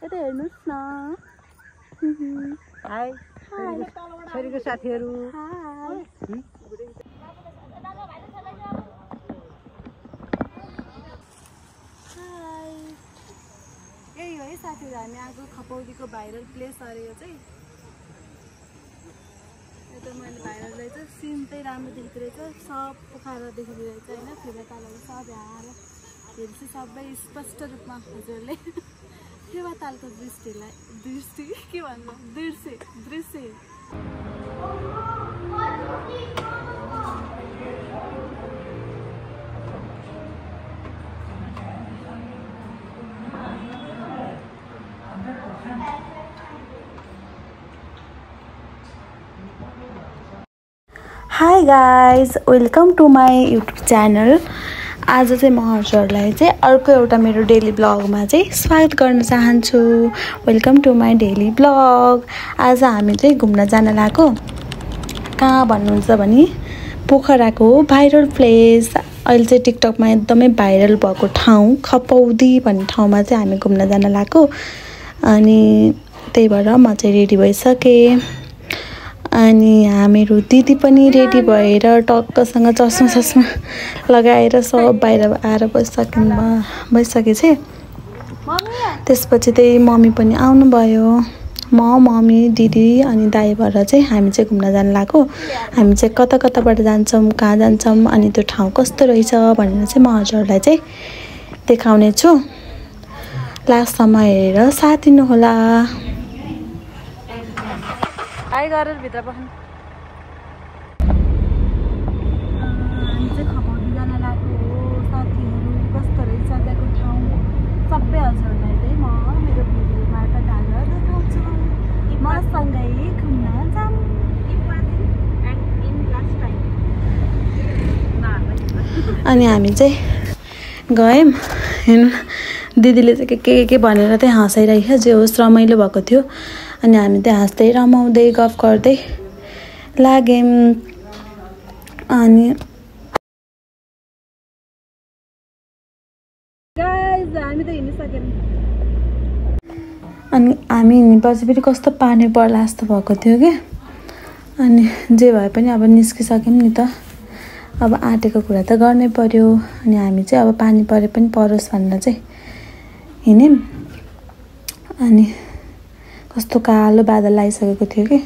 यता हेर्नुस् न हाय छोरीको साथीहरु हाय यही हो है साथीहरु हामी आएको खपौडीको भाइरल प्लेस अरे यो चाहिँ यता मैले भाइरललाई चाहिँ सिन चाहिँ राम्रो देखेको रहेछ सब पोखरा देखेको रहेछ हैन फेरि तालहरु सब यहाँ हेर्छु सबै स्पष्ट रूपमा हजुरले फेवा तालको दृष्टि के भन्नु दृश्य hi guys welcome to my YouTube channel. आज चाहिँ म हजुरहरूलाई चाहिँ अर्को एउटा मेरो डेली ब्लगमा चाहिँ स्वागत गर्न चाहन्छु। Welcome to my daily vlog. आज हामी चाहिँ घुम्न जान लागेको कहाँ भन्नुहुन्छ भने पोखराको भाइरल प्लेस अहिले चाहिँ टिकटकमा एकदमै भाइरल भएको ठाउँ खपौडी भन्ने ठाउँमा चाहिँ हामी घुम्न जान लागेको। अनि त्यही भएर म चाहिँ रेडी भइसकेँ अनि हामीहरू दिदी पनि रेडी भएर टक्कसँग चस्मा लगाएर सब बाहिर आएर बसिसके चाहिँ त्यसपछि चाहिँ मम्मी पनि आउनुभयो। म मम्मी दिदी अनि दाइ भएर चाहिँ हामी चाहिँ घुम्न जान लागेको। हामी चाहिँ कताबाट जान्छौँ कहाँ जान्छौँ अनि त्यो ठाउँ कस्तो रहेछ भनेर चाहिँ म हजुरहरूलाई चाहिँ देखाउने छु। लास्टसम्म हेरेर साथ दिनुहोला। हाई गरेर भित्र बस्नु हामी चाहिँ खपौडी जान लागेको हो साथीहरू कस्तो रहेछ त्यहाँको ठाउँ सबै हजुरहरूलाई चाहिँ म मेरो भिडियो मार्फत हालेर देखाउँछु। मसँगै घुम्न जाऊँ। अनि हामी चाहिँ गयौँ हेर्नु दिदीले चाहिँ के भनेर चाहिँ हँसाइरहेको जे होस् रमाइलो भएको थियो। अनि हामी त्यहाँ हाँस्दै रमाउँदै गफ गर्दै लाग्यौँ। अनि हामी त हिँडिसक्यौँ। हामी हिँडेपछि फेरि कस्तो पानी पर्ला जस्तो भएको थियो क्या। अनि जे भए पनि अब निस्किसक्यौँ नि त अब आँटेको कुरा त गर्नै पर्यो। अनि हामी चाहिँ अब पानी परे पनि परोस् भनेर चाहिँ हिँड्यौँ। अनि कस्तो कालो बादल आइसकेको थियो कि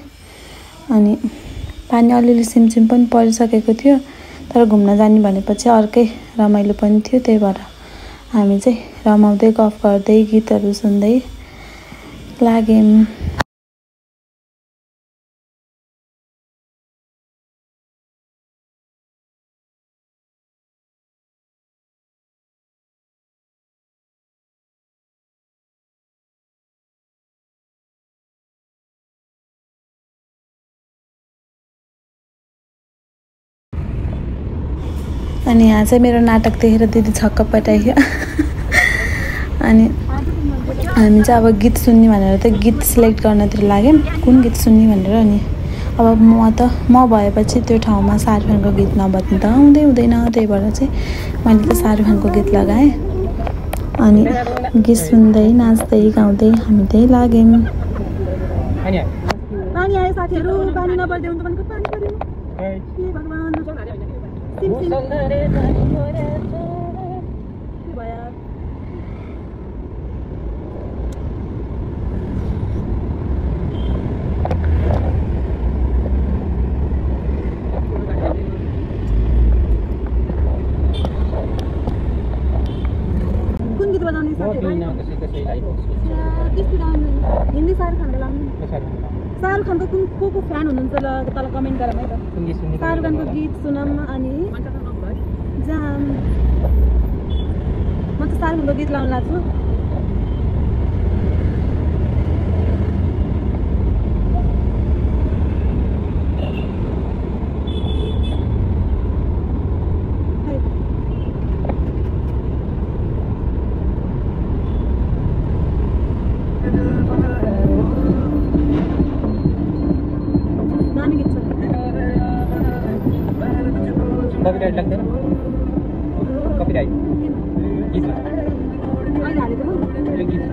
अनि पानी अलिअलि सिमसिम पनि परिसकेको थियो। तर घुम्न जाने भनेपछि अर्कै रमाइलो पनि थियो। त्यही भएर हामी चाहिँ रमाउँदै गफ गर्दै गीतहरू सुन्दै लाग्यौँ। अनि यहाँ चाहिँ मेरो नाटक देखेर दिदी छक्क पटाइयो। अनि हामी चाहिँ अब गीत सुन्ने भनेर त गीत सिलेक्ट गर्नतिर लाग्यौँ कुन गीत सुन्ने भनेर। अनि अब म भएपछि त्यो ठाउँमा शाहरुख खानको गीत नबज्ने त हुँदैन। त्यही भएर चाहिँ मैले त शाहरुख खानको गीत लगाएँ। अनि गीत सुन्दै नाच्दै गाउँदै हामी त्यही लाग्यौँ। पानी आयो साथीहरू पानी नपर्दै हुन्छ भनेको पानी पर्यो हे भगवान कुन गीत बजाउने साथीहरू हिन्दी शाहरुख खानको लाउनु। शाहरुख खानको को फ्यान हुनुहुन्छ ल तल कमेन्ट गरौँ है त। शाहरुख खानको गीत सुनौँ। अनि जहाँ म त शाहरुख खानको गीत लाउन लाग्छु। कॉपीराइट लाग्दैन कॉपीराइट गीत अहिले हालेको गीत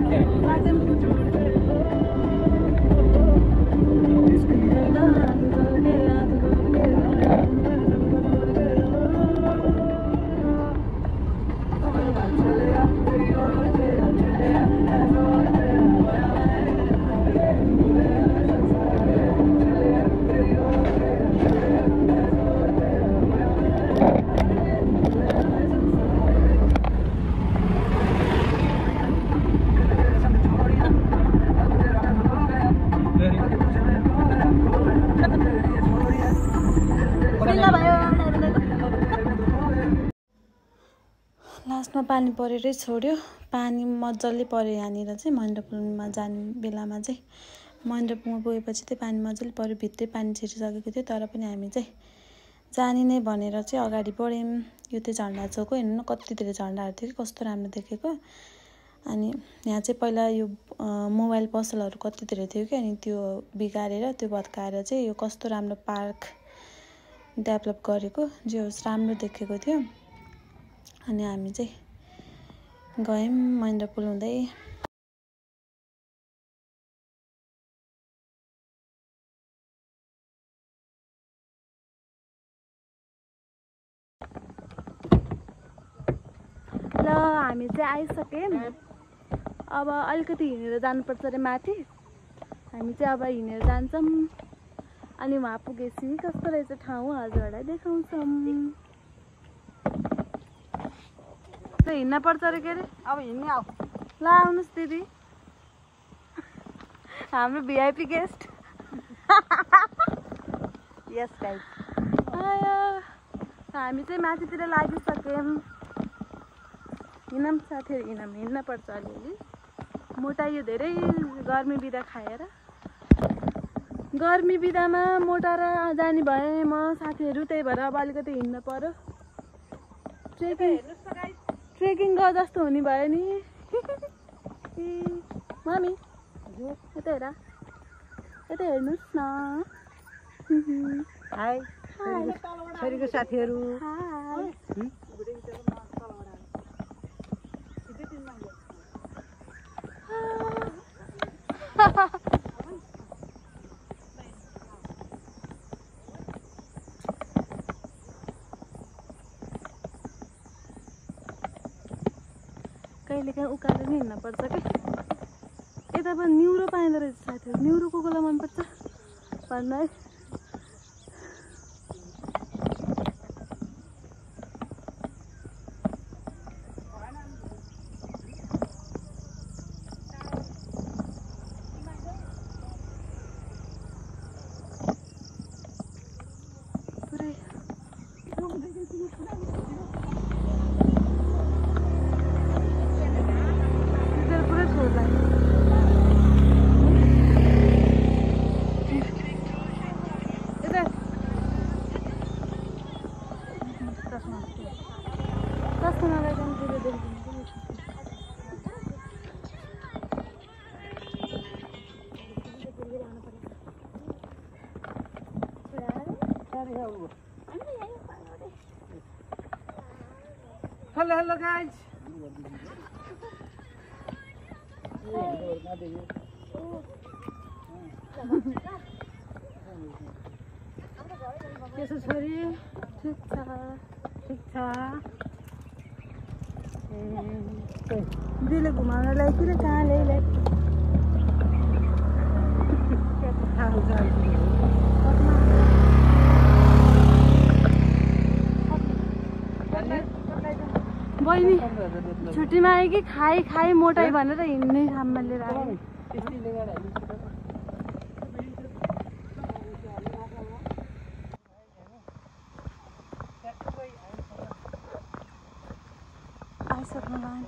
लास्टमा पानी परेरै छोड्यो। पानी मजाले पऱ्यो यहाँनिर चाहिँ महेन्द्र पुलमा जाने बेलामा चाहिँ। महेन्द्र पुलमा गएपछि चाहिँ पानी मजाले पऱ्यो, भित्रै पानी छिरिसकेको थियो। तर पनि हामी चाहिँ जाने नै भनेर चाहिँ अगाडि बढ्यौँ। यो चाहिँ झन्डा चौक हो, हेर्नु न कति धेरै झन्डाहरू थियो कि कस्तो राम्रो देखेको। अनि यहाँ चाहिँ पहिला यो मोबाइल पसलहरू कति धेरै थियो कि, अनि त्यो बिगारेर त्यो भत्काएर चाहिँ यो कस्तो राम्रो पार्क डेभलप गरेको, जे होस् राम्रो देखेको थियो। अनि हामी चाहिँ गयौँ महेन्द्र पुल हुँदै। ल हामी चाहिँ आइसक्यौँ। अब अलिकति हिँडेर जानुपर्छ अरे माथि। हामी चाहिँ अब हिँडेर जान्छौँ। अनि वहाँ पुगेपछि कस्तो रहेछ ठाउँ हजुरहरूलाई देखाउँछौँ। हिँड्न पर्छ अरे के अरे, अब हिँड्ने आऊ ल आउनुहोस् दिदी, हाम्रो भिआइपी गेस्ट। यस गाइस, आयो हामी चाहिँ माथितिर लागिसक्यौँ। हिँडौँ साथीहरू, हिँड्न पर्छ अलिअलि। मोटाइयो धेरै गर्मी बिदा खाएर। गर्मी बिदामा मोटाएर जाने भए म साथीहरू, त्यही भएर अब अलिकति हिँड्न पर्यो। ट्रेकिङ गर जस्तो हुने भयो नि। मम्मी यता हेर, यता हेर्नुहोस् न। हाई छोरीको साथीहरू। कहिलेकाहीँ उकालो नि हिँड्न पर्छ कि। यता अब न्युरो पाइँदो रहेछ साथीहरू। न्युरो को कोलाई मनपर्छ भन्नु है। Hello guys. Yes, sorry. ठीक छ। दिले घुमाउनलाई किन कहाँ ल्याइलाई बहिनी छुट्टीमा आयो कि खाइ मोटाई भनेर हिँड्ने ठाउँमा लिएर आयो। आइसक्नु भयो।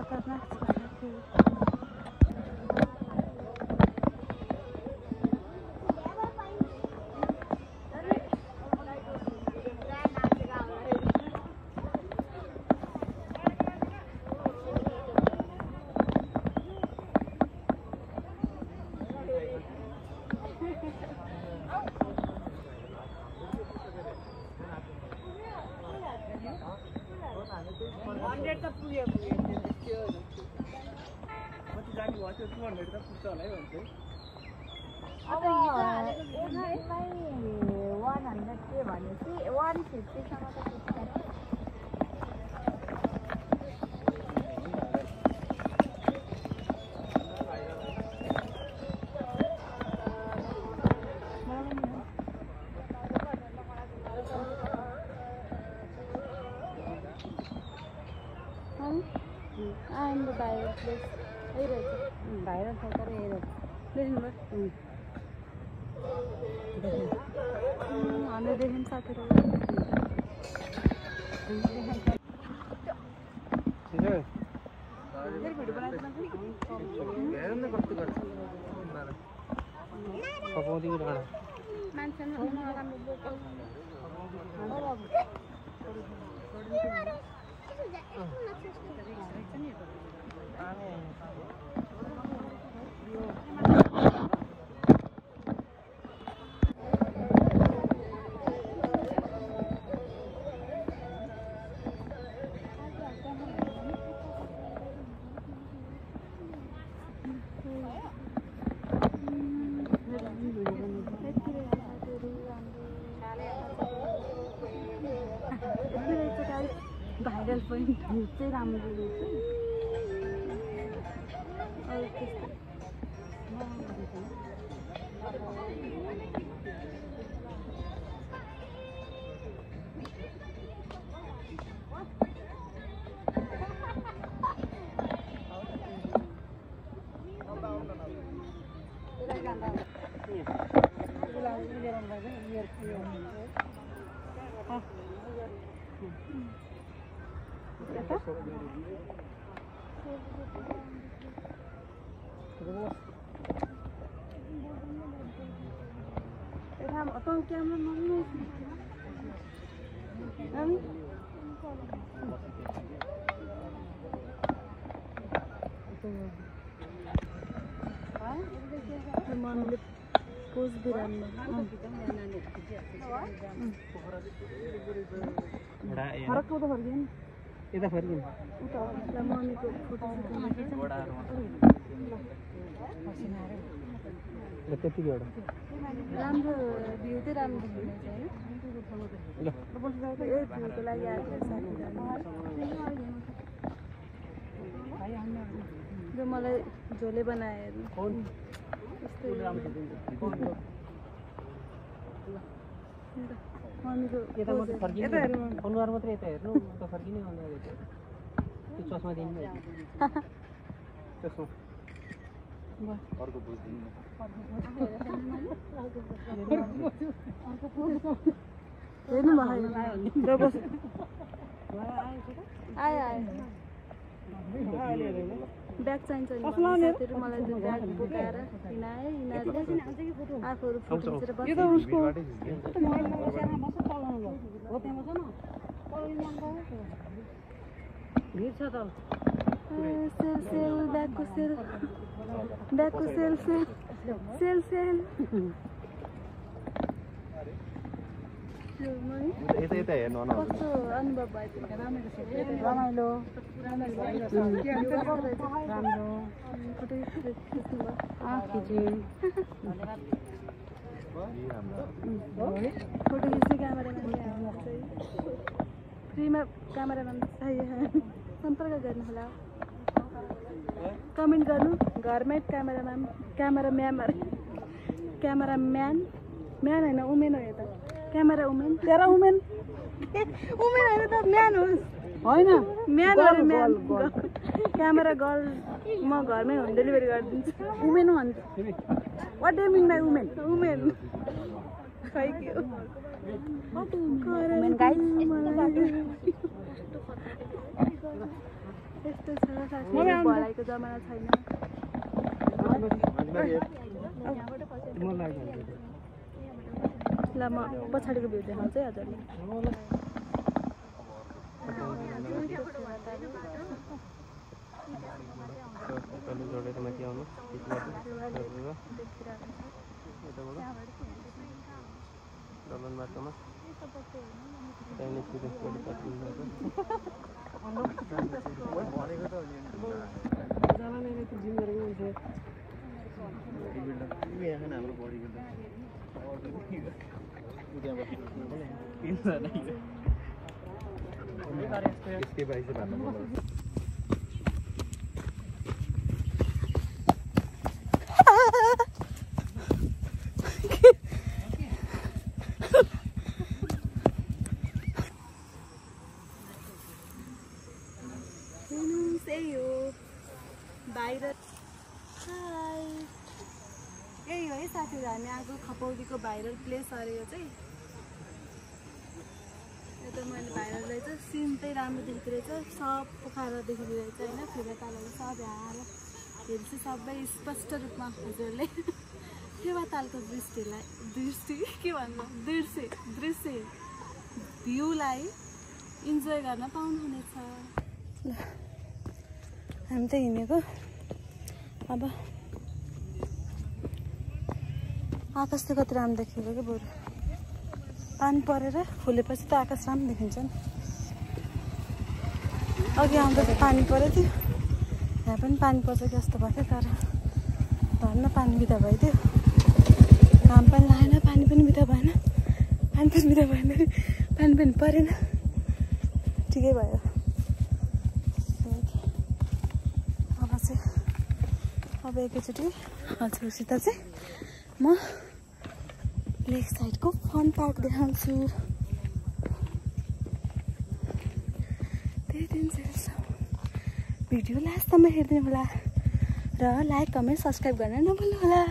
खतरनाक छ अब यसलाई 100 के भनेपछि 150 सम्म त पुग्छ I'm the viral place. Viral छ तर हेर देख्नुभयो हामीले देख्यौँ साथीहरू भाइरल पनि चाहिँ राम्रो रहेछ Atau camera mana? Mana pose berani? Harap tu dah pergi. यता फर्किनु मम्मीको फोटो त्यति एउटा राम्रो भ्यू चाहिँ राम्रो देखिन्छ हैन भ्यूको लागि आएको जो मलाई झोले बनाए मम्मीको यता मात्र फर्किनु अनुहार मात्रै यता हेर्नु त फर्किनै अनुहार यता त्यो चस्मा दिनु चस्मा अर्को बुझ दिनु हेर्नु भयो आयो ब्याग चाहिन्छ नि मलाई त्यो ब्याग बोकाएर हिँडाए यिनीहरूले आफूहरू फोटो खिचेर सेल ब्यागको सेल सेल सेल यता हेर्नु कस्तो अनुभव भयो रमाइलो राम्रो फोटो खिच्ने क्यामेराम्यान फ्रीमा क्यामेराम्यान चाहियो सम्पर्क गर्नुहोला कमेन्ट गर्नु घरमै क्यामेराम्यान म्यान होइन उमेन हो यो त क्यामेरा उमेन तेरा उमेन उमेन होइन त म्यान होस् होइन म्यान अरे म्यान क्यामेरा गर्ल म घरमै होम डेलिभरी गरिदिन्छु उमेन भन्छ what do mean by women women खै के हो उमेन गाइस यस्तो छ साथीहरु भलाइको जमाना छैन ल म पछाडिको भ्यू देखाउँछु है हजुरले जोडेर माथि आउनु डलन बाटोमा चाइनिज इसके भाई से बात बाहिर यही हो है साथीहरु हामी आएको खपौडीको भाइरल प्लेस अरे यो चाहिँ यता मैले भाइरललाई चाहिँ सिन चाहिँ राम्रो देखेको रहेछ सब पोखरा देखेको रहेछ होइन फेवातालहरू सब यहाँ हेर्छु सबै स्पष्ट रूपमा हजुरले फेवातालको दृष्टि के भन्छ दृश्य भ्यूलाई इन्जोय गर्न पाउनुहुनेछ हामी चाहिँ हिँडेको अब आकाश चाहिँ कति राम्रो देखेको कि बरु पानी परेर फुलेपछि त आकाश राम्रो देखिन्छ नि अघि आउँदा त पानी परेको थियो यहाँ पनि पानी पर्छ कि जस्तो भएको थियो तर धन्न पानी बिदा भइदियो घाम पनि लागेन पानी पनि बिदा भएन पानी पनि परेन ठिकै भयो अब एकैचोटि हजुरसित चाहिँ म लेक साइडको फन पार्क देखाउँछु त्यही दिन भिडियो लास्टसम्म हेरिदिनु होला र लाइक कमेन्ट सब्सक्राइब गर्न नभुल्नु होला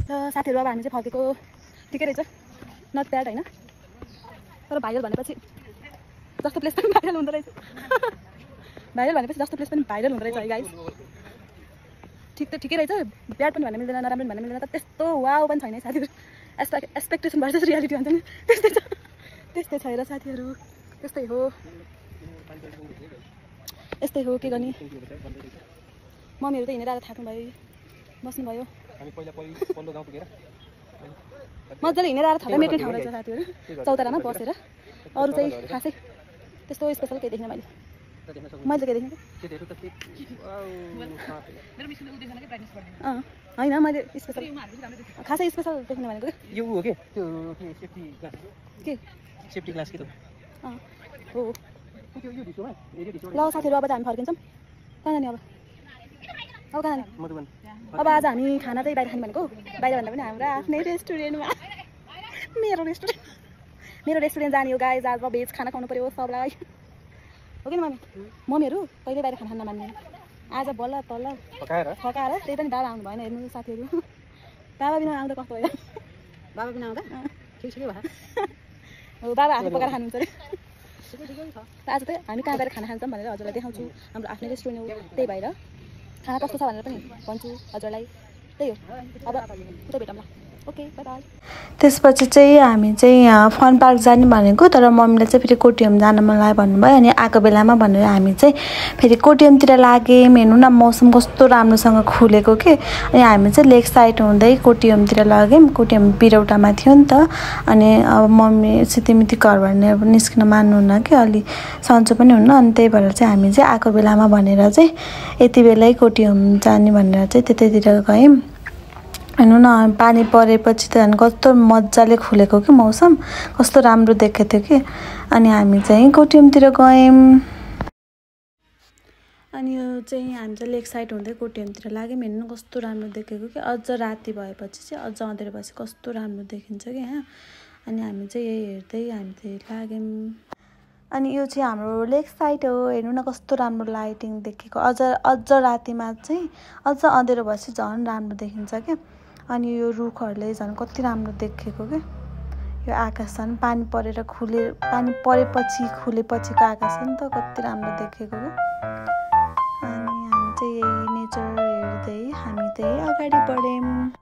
र साथीहरु अब हामी चाहिँ फर्केको ठिकै रहेछ नट ब्याड होइन तर भाइरल भनेपछि जस्तो प्लेस पनि भाइरल हुँदो रहेछ भाइरल भनेपछि जस्तो प्लेस पनि भाइरल हुँदो रहेछ है गाइस ठिकै रहेछ ब्याड पनि भन्न मिल्दैन नराम्रो पनि भन्न मिल्दैन तर त्यस्तो वाउ पनि छैन साथीहरु एक्सपेक्टेसन भर्सेस रियालिटी भन्छ नि त्यस्तै छ र साथीहरु त्यस्तै हो के गर्ने मम्मीहरु त हिँडेर आएर थाक्नु भयो बस्नुभयो मजाले हिँडेर आएर थाहा मेट्ने ठाउँ रहेछ साथीहरु चौतारामा बसेर अरू चाहिँ खासै त्यस्तो स्पेशल केही देख्न मैले के देख्न होइन मैले स्पेशल खासै स्पेशल देख्ने भनेको यो हो के त्यो सेफ्टी ग्लास के त हो ल साथीहरु अब हामी फर्किन्छौँ कहाँ जाने अब कहाँ जाने अब आज हामी खाना चाहिँ बाहिर खाने भनेको बाहिर भन्दा पनि हाम्रो आफ्नै रेस्टुरेन्टमा मेरो रेस्टुरेन्ट जाने हो गाइस आज भेज खाना खानु पर्यो सबलाई हो कि मम्मीहरु कहिले बाहिर खाना नमान्ने आज बल्ल तल्ल फकाएर त्यही पनि बाबा आउनु भएन हेर्नु साथीहरु बाबा बिना आउँदा कस्तो भयो बाबा बिना आउँदा ठिकै भयो हो बाबा आफै पकाएर खानुहुन्छ अरे आज चाहिँ हामी कहाँ गएर खाना खान्छौँ भनेर हजुरलाई देखाउँछु हाम्रो आफ्नै रेस्टुरेन्ट हो त्यही भएर खाना कस्तो छ भनेर पनि भन्छु हजुरलाई त्यही हो अब उता भेटौँला ओके बाइ बाइ त्यसपछि चाहिँ हामी चाहिँ फन पार्क जाने भनेको तर मम्मीले चाहिँ फेरि कोटीहोम जान मन लाग्यो भन्नुभयो अनि आएको बेलामा भनेर हामी चाहिँ फेरि कोटीहोमतिर लाग्यौँ हेर्नु न मौसम कस्तो राम्रोसँग खुलेको के अनि हामी चाहिँ लेक साइड हुँदै कोटीहोमतिर लाग्यौँ कोटीहोम बिरौटामा थियो नि त अनि अब मम्मी सितिमिति घर भनेर निस्किन मान्नुहुन्न कि अलि सन्चो पनि हुन्न अनि त्यही भएर चाहिँ हामी चाहिँ आएको बेलामा भनेर चाहिँ यति बेलै कोटीहोम जाने भनेर चाहिँ त्यतैतिर गयौँ हेर्नु न पानी परेपछि त झन् कस्तो मजाले खुलेको कि मौसम कस्तो राम्रो देखेको थियो कि अनि हामी चाहिँ कोटीहोमतिर गयौँ अनि यो चाहिँ हामी चाहिँ लेक साइड हुँदै कोटीहोमतिर लाग्यौँ हेर्नु कस्तो राम्रो देखेको कि अझ राति भएपछि चाहिँ अझ अँधेरो भएपछि कस्तो राम्रो देखिन्छ कि यहाँ अनि हामी चाहिँ यही हेर्दै हामी चाहिँ लाग्यौँ अनि यो चाहिँ हाम्रो लेक साइड हो हेर्नु न कस्तो राम्रो लाइटिङ देखेको अझ रातिमा चाहिँ अझ अँधेरो भएपछि झन् राम्रो देखिन्छ क्या अनि यो रुखहरूले झन् कति राम्रो देखेको के यो आकाश झन् पानी परेर पानी परेपछि खुलेपछिको आकाश हो नि त, कति राम्रो देखेको क्या। अनि हामी चाहिँ यही नेचर हेर्दै हामी चाहिँ अगाडि बढ्यौँ।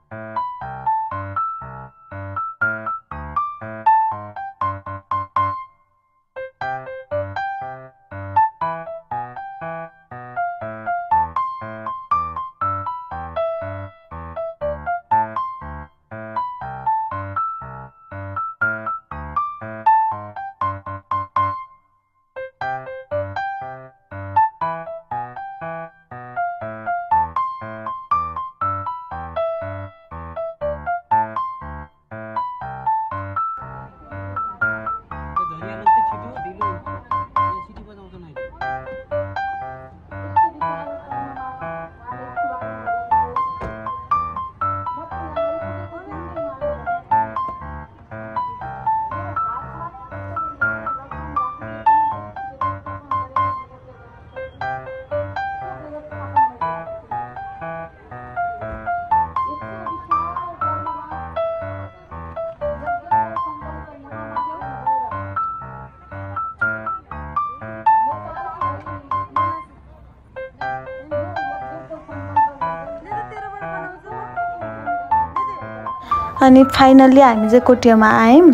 अनि फाइनल्ली हामी चाहिँ कोटियामा आयौँ।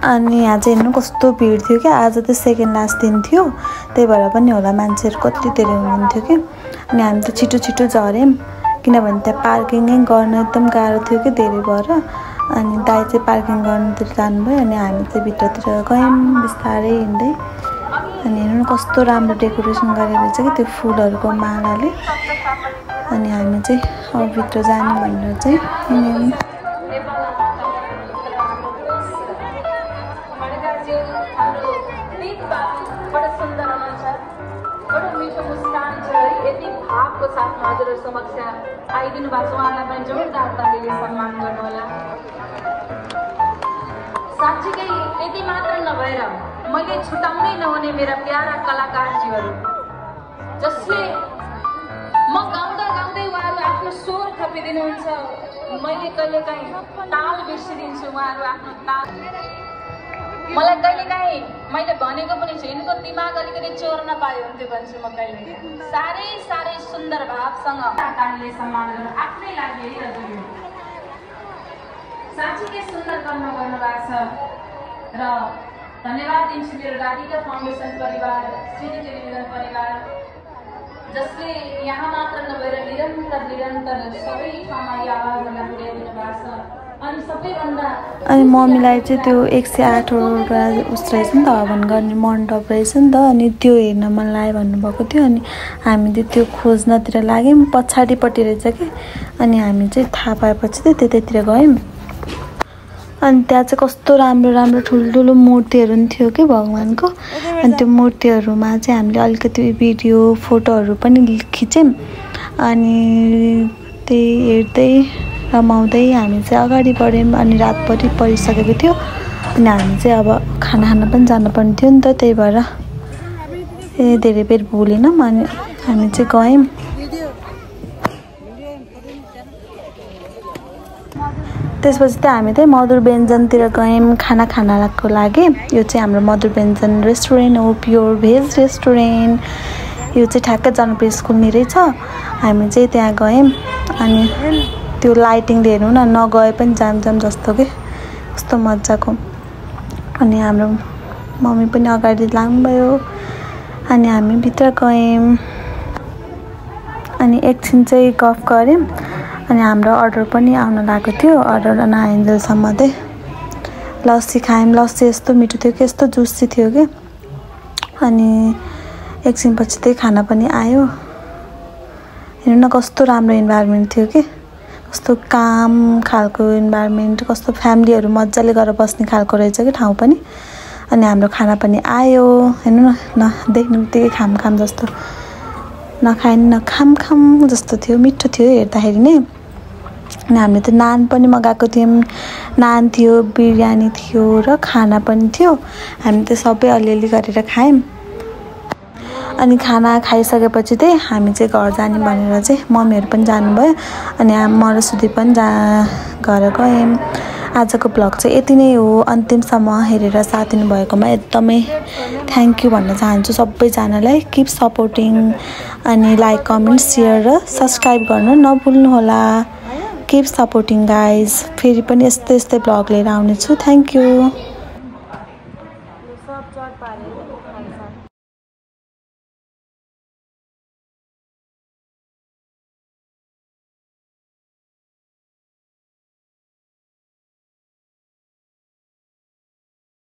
अनि यहाँ चाहिँ हेर्नु कस्तो भिड थियो क्या। आज चाहिँ सेकेन्ड लास्ट दिन थियो, त्यही भएर पनि होला मान्छेहरू कति धेरै हुनुहुन्थ्यो कि। अनि हामी त छिटो छिटो झऱ्यौँ किनभने त्यहाँ पार्किङै गर्न एकदम गाह्रो थियो कि धेरै भएर। अनि दाइ चाहिँ पार्किङ गर्नुतिर जानुभयो अनि हामी चाहिँ भित्रतिर गयौँ बिस्तारै हिँड्दै। अनि हेर्नु कस्तो राम्रो डेकोरेसन गरेर चाहिँ कि त्यो फुलहरूको मालाले। अनि हामी चाहिँ अब भित्र जानु भनेर चाहिँ हिँड्यौँ। हजुर समक्ष आइदिनु भएको छ, उहाँलाई पनि जोरदार तालीले सम्मान गर्नु होला। साँच्चीकै यति मात्र नभएर मैले छुटाउनै नहुने मेरा प्यारा कलाकारजीहरू जसले म गाउँदा गाउँदै उहाँहरू आफ्नो स्वर थपिदिनुहुन्छ। मैले कहिलेकाहीँ ताल बिर्सिदिन्छु, उहाँहरू आफ्नो ताल। मलाई कहिलेकाहीँ मैले भनेको पनि छु यिनको दिमाग अलिकति चोर्न पायो हुन्थ्यो भन्छु म कहिले। साह्रै साह्रै सुन्दर भावसँग तालीले सम्मान गर्नु आफ्नै लागि है हजुर। साँच्चीकै सुन्दर कर्म गर्नुभएको छ र धन्यवाद दिन्छु मेरो राधिका फाउन्डेसन परिवार, सिटी टेलिभिजन परिवार जसले यहाँ मात्र नभएर निरन्तर सबै ठाउँमा यो आवाजहरूलाई पुर्याइदिनु भएको छ। अनि मम्मीलाई चाहिँ त्यो 108 वटा उस रहेछ नि त, हवन गर्ने मण्डप रहेछ नि त। अनि त्यो हेर्न मन लाग्यो भन्नुभएको थियो। अनि हामीले त्यो खोज्नतिर लाग्यौँ, पछाडिपट्टि रहेछ कि। अनि हामी चाहिँ थाहा पाएपछि चाहिँ त्यतैतिर गयौँ। अनि त्यहाँ चाहिँ कस्तो राम्रो राम्रो ठुल्ठुलो मूर्तिहरू पनि थियो कि भगवान्को। अनि त्यो मूर्तिहरूमा चाहिँ हामीले अलिकति भिडियो फोटोहरू पनि खिच्यौँ। अनि त्यही हेर्दै रमाउँदै हामी चाहिँ अगाडि बढ्यौँ। अनि रातभरि परिसकेको थियो। अनि हामी चाहिँ अब खाना खान पनि जानुपर्ने थियो नि त, त्यही भएर धेरै बेर भुलेनौँ। अनि हामी चाहिँ गयौँ। त्यसपछि त हामी चाहिँ मधुर व्यञ्जनतिर गयौँ खाना खानको लागि। यो चाहिँ हाम्रो मधुर व्यञ्जन रेस्टुरेन्ट हो, प्योर भेज रेस्टुरेन्ट। यो चाहिँ ठ्याक्कै जनप्रिय स्कुलनिरै छ। हामी चाहिँ त्यहाँ गयौँ। अनि त्यो लाइटिङले हेर्नु न, नगए पनि जाम जस्तो कि, कस्तो मजाको। अनि हाम्रो मम्मी पनि अगाडि लाग्नुभयो। अनि हामी भित्र गयौँ। अनि एकछिन चाहिँ गफ गऱ्यौँ। अनि हाम्रो अर्डर पनि आउन लागेको थियो। अर्डर नआइन्जेलसम्म चाहिँ लस्सी खायौँ। लस्सी यस्तो मिठो थियो कि, यस्तो जुसी थियो कि। अनि एकछिनपछि चाहिँ खाना पनि आयो। हेर्नु न कस्तो राम्रो इन्भाइरोमेन्ट थियो कि, कस्तो काम खालको इन्भाइरोमेन्ट, कस्तो फ्यामिलीहरू मजाले गरेर बस्ने खालको रहेछ कि ठाउँ पनि। अनि हाम्रो खाना पनि आयो। हेर्नु न देख्नु बित्तिकै खाम जस्तो, नखाए नि नखाम जस्तो थियो, मिठो थियो हेर्दाखेरि नै। अनि हामीले त नान पनि मगाएको थियौँ। नान थियो, बिरयानी थियो र खाना पनि थियो। हामी त सबै अलिअलि गरेर खायौँ। अनि खाना खाइसकेपछि चाहिँ हामी चाहिँ घर जाने भनेर चाहिँ मम्मीहरू पनि जानुभयो। अनि म र सुदीप पनि घर गयौँ। आजको ब्लग चाहिँ यति नै हो। अन्तिमसम्म हेरेर साथ दिनुभएकोमा एकदमै थ्याङ्क यू भन्न चाहन्छु सबैजनालाई। किप सपोर्टिङ अनि लाइक कमेन्ट सेयर र सब्सक्राइब गर्न नभुल्नुहोला। Keep supporting guys. फेरि पनि यस्तै ब्लग लिएर आउनेछु। Thank you.